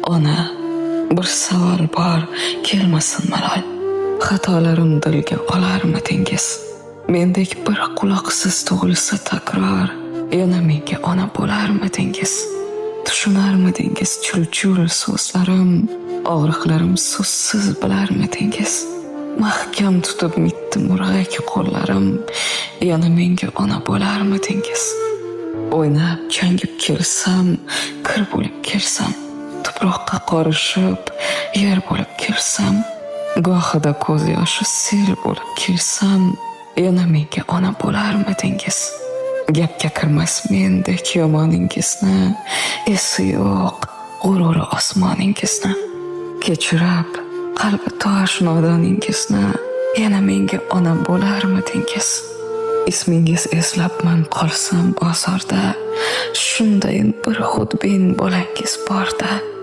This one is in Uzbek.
Ona, bir savol bor, kelmasin malol. Xatolarim dilga olarmidingiz? Mendek bir quloqsiz tug'ilsa takror, yana menga ona bo'larmidingiz? Tushunarmidingiz chul-chul so'zlarim, og'riqlarim so'zsiz bilarmidingiz? Mahkam tutib mitti murg'ak qo'llarim, yana menga ona bo'larmidingiz? O'ynab changib kelsam, kir bo'lib kelsam, tuproqqa qorishib, yer bo'lib kelsam, gohida ko'z yoshi sel bo'lib kelsam, yana menga ona bo'larmidingiz? Gapga kirmas mendek yomoningizni, esi yo'q g'ururi osmoningizni. Kechirib qalbi tosh nodoningizni, yana menga ona bo'larmidingiz? Ismingiz eslabman qolsam bozorda, shundayin bir xudbin bolangiz borda.